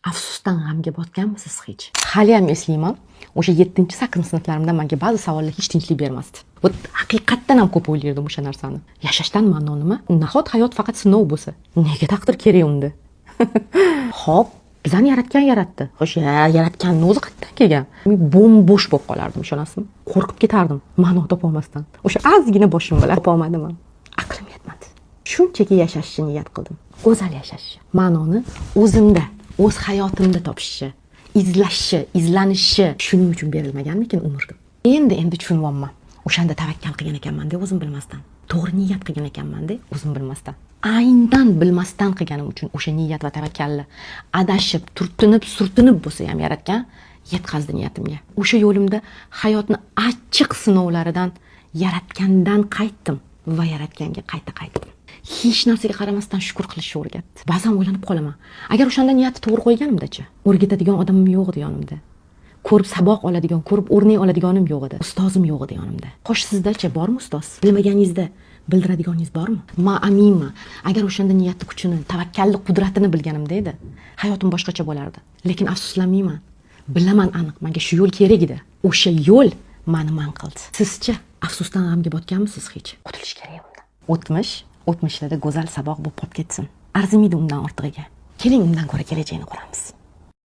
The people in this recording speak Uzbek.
Afsusdan g'amga botganmisiz hech? Haliyam eslayman, o'sha yettinchi, sakkizinchi sinflarimda menga ba'zi savollar hech tinchlik bermasdi. Вот haqiqatdan ham ko'p o'ylardim o'sha narsani. Yashashdan ma'no nima? Nahot hayot faqat sinov bo'lsa? Nega taqdir kerak unda? Ho'p, bizani yaratgan yaratdi. Xo'sh, yaratganni o'zi qayerdan kelgan? Bo'm bo'sh bo'lib qolardim, ishonasizmi? Qo'rqib ketardim ma'no topolmasdan. O'sha ozgina boshim bilan topolmadim ham, aqlim yetmadi. Shunchaki yashashni niyat qildim, go'zal yashashni, ma'noni o'zimda, o'z hayotimda topishni, izlashni, izlanishni. Shuning uchun berilmaganmikin umr deb endi endi tushunyapman. O'shanda tavakkal qilgan ekanmanda o'zim bilmasdan, to'g'ri niyat qilgan ekanmanda o'zim bilmasdan. Aynan bilmasdan qilganim uchun o'sha niyat va tavakkalni adashib, turtinib, surtinib bo'lsa ham, yaratgan yetkazdi niyatimga. O'sha yo'limda hayotni achchiq sinovlaridan yaratgandan qaytdim va yaratganga qayta qaytdim. Hech narsaga qaramasdan shukur qilishni o'rgatdi. Ba'zan o'ylanib qolaman, agar o'shanda niyatni to'g'ri qo'yganimdachi? O'rgatadigan odamim yo'q edi yonimda, ko'rib saboq oladigan, ko'rib o'rnak oladiganim yo'q edi, ustozim yo'q edi yonimda. Xo'sh, sizdachi, bormi ustoz? Bilmaganingizda bildiradiganingiz bormi? Man aminman, agar o'shanda niyatni kuchini, tavakkalni qudratini bilganimda edi, hayotim boshqacha bo'lardi. Lekin afsuslanmayman, bilaman aniq, manga shu yo'l kerak edi. O'sha yo'l mani man qildi. Sizchi, afsusdan g'amga botganmisiz hech? Qutulish kerak undan. O'tmish o'tmishlarda go'zal saboq bo'lib qolib ketsin, arzimaydi undan ortig'iga. Keling, undan ko'ra kelajakni quramiz.